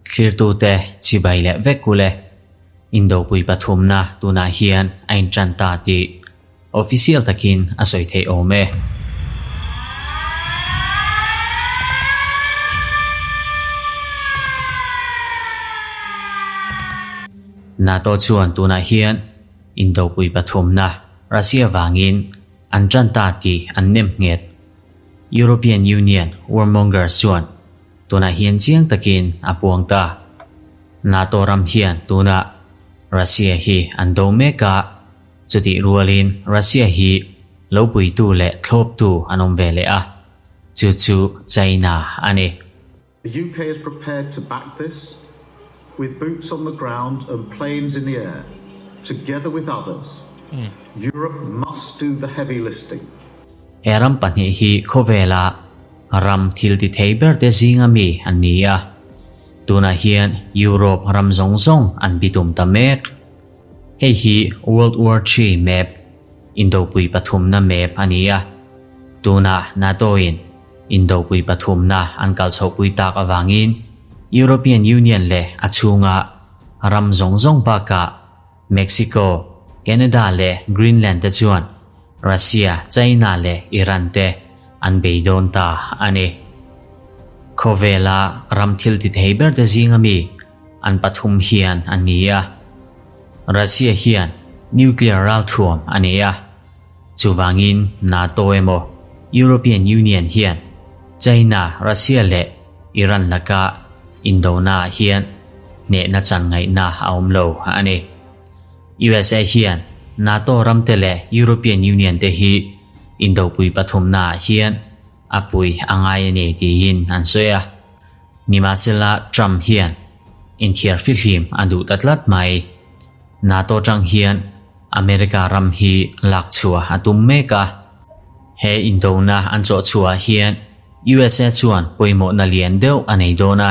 Thlirtute chibai leh vek ule. Indopui pathumna tunah hian a intan ta tih official takin a sawi theih awm e. NATO chuan tunah hian Indopui pathumna Russia vangin an tan ta tih an nem nghet. European Union warmongers chuan tunah hian chiang takin a puang ta. NATO ram hian tunah Russia hi an do mek a, chutih rualin Russia hi lo puitu leh thlawptu an awm ve leh a, chu chu China a ni. The UK is prepared to back this with boots on the ground and planes in the air, together with others. Europe must do the heavy lifting. He ram pahnih hi khawvela ram thil ti thei ber te zinga mi an ni a, tunah hian Europe ram zawng zawng an bitum ta mek. Hei hi World War Three map, Indopui pathumna map a ni a, tunah NATO-in Indopui pathumna an kal chhohpui tak avangin European Union leh a chhunga ram zawng zawng bakah Mexico, Canada leh Greenland te chuan Russia, China leh Iran te an bei dawn ta a ni. Khawvela ram thil ti thei ber te zinga mi an pathum hian an ni a. Russia hian nuclear ralthuam a nei a. Chuvangin NATO emaw European Union hian China, Russia leh Iran laka indona ah hian hnehna chan ngaihna a awm lo a ni. USA hian NATO ramte leh European Union te hi indopui pathumna ah hian a pui a ngai a ni tiin an sawi a. Nimahsela Trump hian inthiar fihlim a duh ta tlat mai. NATO tang hian America ram hi lak chhuah a tum mek a. He indona an chawh chhuah hian USA chuan pawimawhna lian deuh a nei dawn a.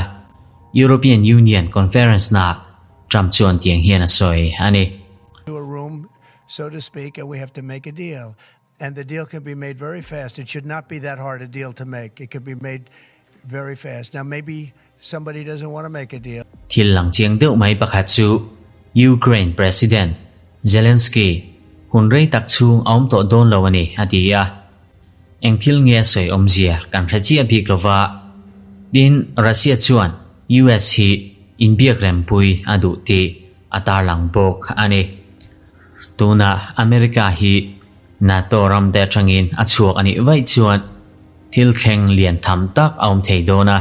European Union conference naah Trump chuan tiang hian a sawi a ni. To a room, so to speak, and we have to make a deal. And the deal can be made very fast. It should not be that hard a deal to make. It can be made very fast. Now, maybe somebody doesn't want to make a deal. Thil lang chiang deuh mai pakhat chu Ukraine President Zelensky hun rei tak chhung a awm tawh dawn lo a ni, a ti a. Eng thil nge a sawi awmzia kan hre chiah bik lo va. Tin, Russia chuan US hi inbiak rempui a duh tih a tarlang bawk a ni. Tunah America hi NATO ram te atangin a chhuak a nih vaih chuan thil thleng lian tham tak a awm thei dawn a.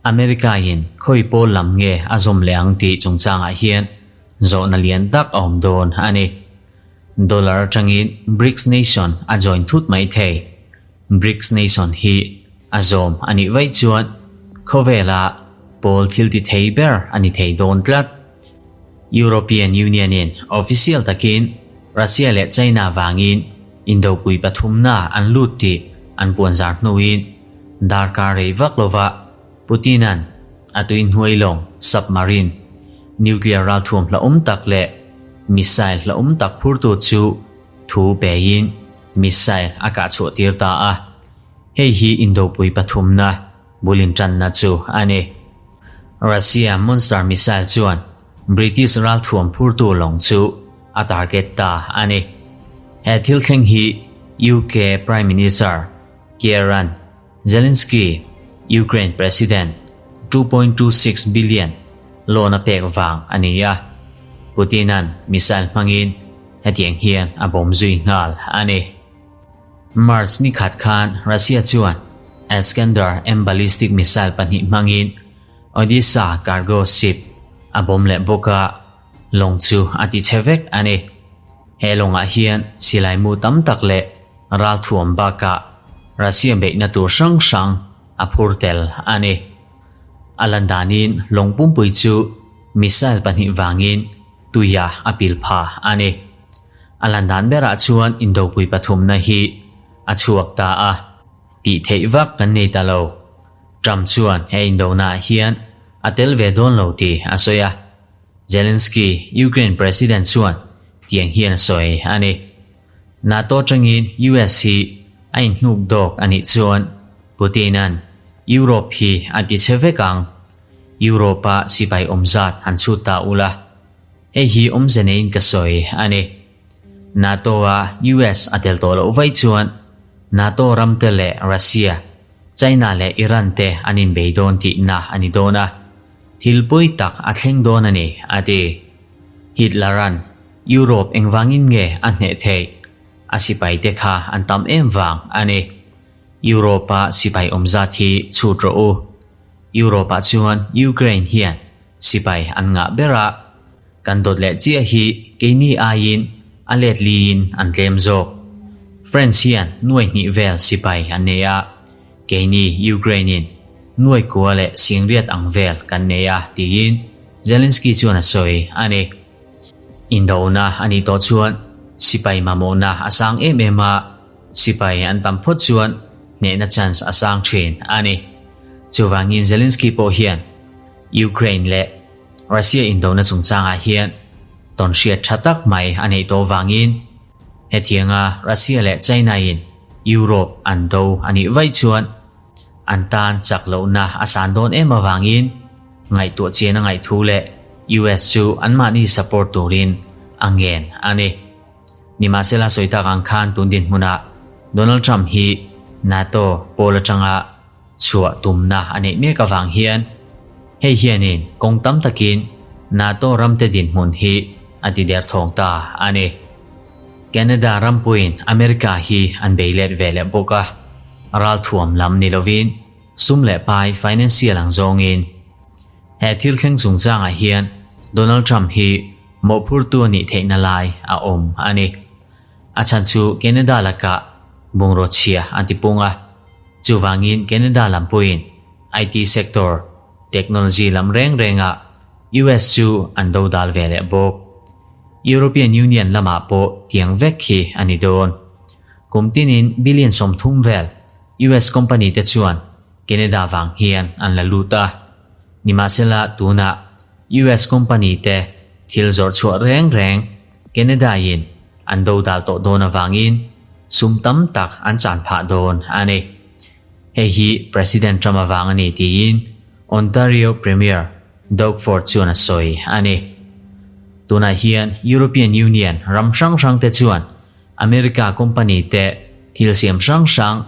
America in khawi pawl lam nge a zawm leh ang tih chungchangah hian zawhna lian tak a awm dawn a ni. Dollar atangin BRICS nation a join thut mai thei. BRICS nation hi a zawm a nih vaih chuan khawvela pawl thil ti thei ber a ni thei dawn tlat. European Union in official takin Russia leh China vangin indopui pathumna an lut tih an puanzar hnuin darkar rei vak lova Putin-a'n a tuihnuai lawng submarine, nuclear ralthuam hlauhawm tak leh missile hlauhawm tak phurtu chu thu pein missile a kah chhuah tir ta a. Hei hi indopui pathumna bul intanna chu a ni. Russia Monster missile chuan British ralthuam phurtu lawng chu a target ta a ni. He thil thleng hi UK Prime Minister Kieran Zelensky Ukraine President 2.26 billion loan a pek vang a ni a, Putin-a'n missile hmangin hetiang hian a bawm zui nghal a ni. March ni khat khan Russia chuan Iskander-M ballistic missile pahnih hmangin Odessa cargo ship a bawm leh bawk a, lawng chu a ti chhe vek a ni. He lawngah hian silai mu tam tak leh ralthuam bakah Russia beihna tur hrang hrang a phur tel a ni. A lan danin lawng pumpui chu missile pahnih vangin tuia a pil pha a ni. A lan dan berah chuan indopui pathumna hi a chhuak ta a, tih theih vak kan nei ta lo. Trump chuan he indonaah hian a tel ve dawn lo tih a sawi a. Zelensky, Ukraine President chuan tiang hian a sawi a ni. NATO atangin US hi a inhnuk dawk a nih chuan Putin-a'n. Europe hi a ti chhe vek ang. Europe-a sipai awm zat han chhut ta ula. Hei hi awmze neiin ka sawi a ni. NATO-a US a tel tawh loh vaih chuan NATO ramte leh Russia, China leh Iran te an inbei dawn tihna a ni dawn a, thil pawi tak a thleng dawn a ni, a ti. Hitler-a'n Europe engvangin nge a hneh theih? A sipaite kha an tam em vang a ni. Europe-a sipai awm zat hi chhut rawh u. Europe-ah chuan Ukraine hian sipai an ngah ber a, kan dawt leh chiah hi keini aiin a let liin an tlem zawk. France hian nuai hnih vel sipai an nei a, keini Ukraine-in nuai kua leh singriat ang vel kan nei a, tiin Zelensky chuan a sawi a ni. Indona a nih tawh chuan sipai mamawhna a sang em em a, sipai an tam phawt chuan hnehna chance a sang thin a ni. Chuvangin Zelensky pawh hian Ukraine leh Russia indona chungchangah hian tawnhriat tha tak mai a neih tawh vangin hetianga Russia leh China-in Europe an do a nih vaih chuan an tan chak lohna a san dawn em avangin ngaihtuah chian a ngaih thu leh US chu anmahni support turin a ngen a ni. Nimahsela sawi tak ang khan tun dinhmunah Donald Trump hi NATO pawl atanga chhuah tumna a neih mek avang hian hei hianin kawng tam takin NATO ramte dinhmun hi a ti derthawng ta a ni. Canada rampuiin America hi an bei let ve leh bawk a, ralthuam lam ni lovin sum leh pai financial ang zawngin. He thil thleng chungchangah hian Donald Trump hi mawhphurtu a nih theihna lai a awm a ni. A chhan chu Canada lakah bungraw chhia an ti pung a, chuvangin Canada lam pawhin IT sector, technology lam reng rengah US chu an dodal ve leh bawk. European Union lamah pawh tiang vek hi a ni dawn. Kum tinin billion 30 vel US company te chuan Canada vang hian an la lut a. Nimahsela tunah US company te thil zawrh chhuah reng reng Canada in an dodal tawh dawn avangin sum tam tak an chan phah dawn a ni. Hei hi President Trump avang a ni tiin Ontario Premier Doug Ford chuan a sawi a ni. Tunah hian European Union ram hrang hrang te chuan America company te thil siam hrang hrang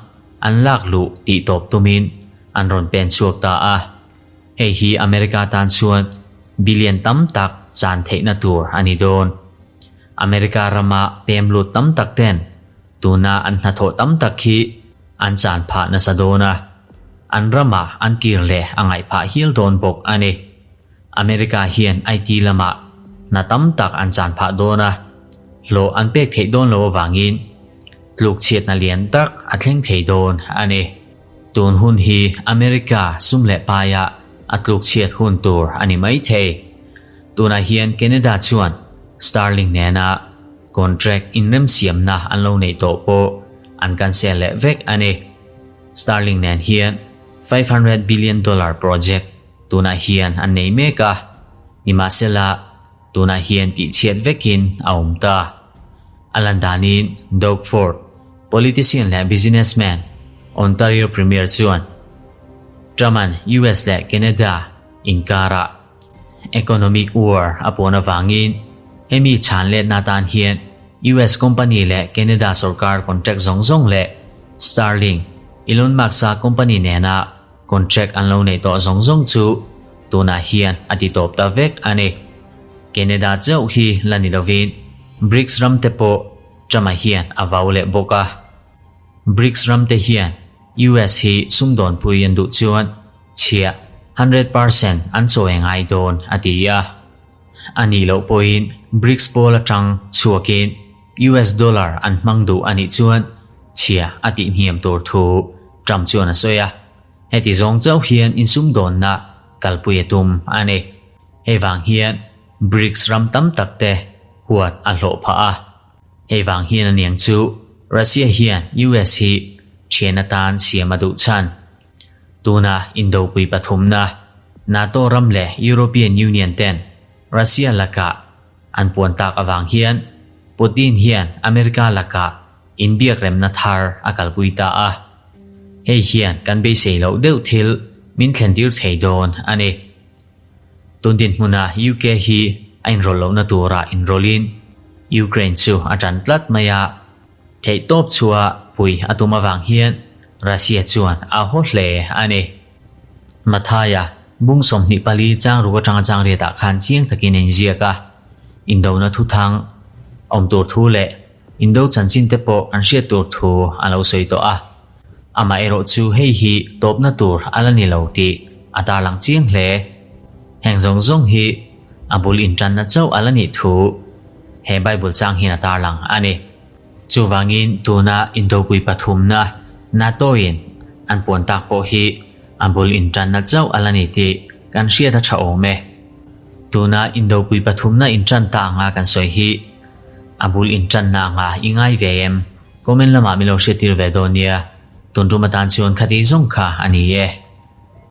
an lak luh tih tawp tumin an rawn pen chhuak ta a. Hei hi America tan chuan billion tam tak chan theihna tur a ni dawn. America rama pem lut tam tak ten tuna an hnathawh tam tak hi an chan phah nasa dawn a, an rama an kir leh a ngaih phah hial dawn bawk a ni. America hian IT lamah hna tam tak an chan phah dawn a, hlawh an pek theih dawn lo avangin tluk chhiatna lian tak a thleng thei dawn a ni. Tun hun hi America sum leh paia a tluk chhiat hun tur a ni mai thei. Tunah hian Canada chuan Starlink nena contract inremsiamna an lo neih tawh pawh an cancel leh vek a ni. Starlink nen hian $500 billion project tunah hian an nei mek a, nimahsela tunah hian tihchhiat vekin a awm ta. A lan danin Doug Ford, politician leh businessman, Ontario Premier chuan Trump-a'n US leh Canada inkarah economic war a pawn avangin hemi chhan letna atan hian US company leh Canada sorkar contract zawng zawng leh Starlink, Elon Musk-a company nena Contract an lo neih tawh zawng zawng chu tunah hian a ti tawp ta vek a ni. Canada chauh hi la ni lovin BRICS ram te pawh Trump-a hian a vau leh bawk a. BRICS ram te hian US hi sumdawnpui an duh chuan chhiah 100% an chawi ngai dawn a ti a. A nih loh pawhin BRICS pawl atang chhuakin US dollar an hmang duh a nih chuan chhia a tihhniam tur thu Trump chuan a sawi a, heti zawng chauh hian insumdawnna kalpui a tum a ni. Hei vang hian BRICS ram tam tak te huat a hlawh phah a. Hei vang hian aniang chu Russia hian US hi thian atan siam a duh chhan. Tuna indopui pathumna NATO ram leh European Union ten Russia lakah an puan tak avang hian Putin hian America lakah inbiakremna thar a kalpui ta a. Hei hian kan beisei loh deuh thil min thlentir thei dawn a ni. Tun dinhmuna UK hi a inrawlh lohna tura inrawlhin Ukraine chu a tan tlat mai a, theihtawp chhuah pui a tum avang hian Russia chuan a haw hle a ni. Mathaia bung 24 chang ruk atanga chang riatah khan chiang takin a inziak a, indona thuthang awm tur thu leh indo chanchin te pawh an hriat tur thu a lo sawi tawh a. Amaherawh chu hei hi tawpna tur a la ni lo tih a tarlang chiang hle. Heng zawng zawng hi a bul intanna chauh a la nih thu he Bible chang hian a tarlang a ni. Chuvangin tuna indopui pathumna NATO-in an puan tak pawh hi a bul intanna chauh a la ni tih kan hriat a tha awm e. Tuna indopui pathumna intan ta anga kan sawi hi a bul intanna anga i ngai ve em? Comment lamah min lo hriattir ve dawn nia. Tun tum atan chuan khati zawng kha a ni e.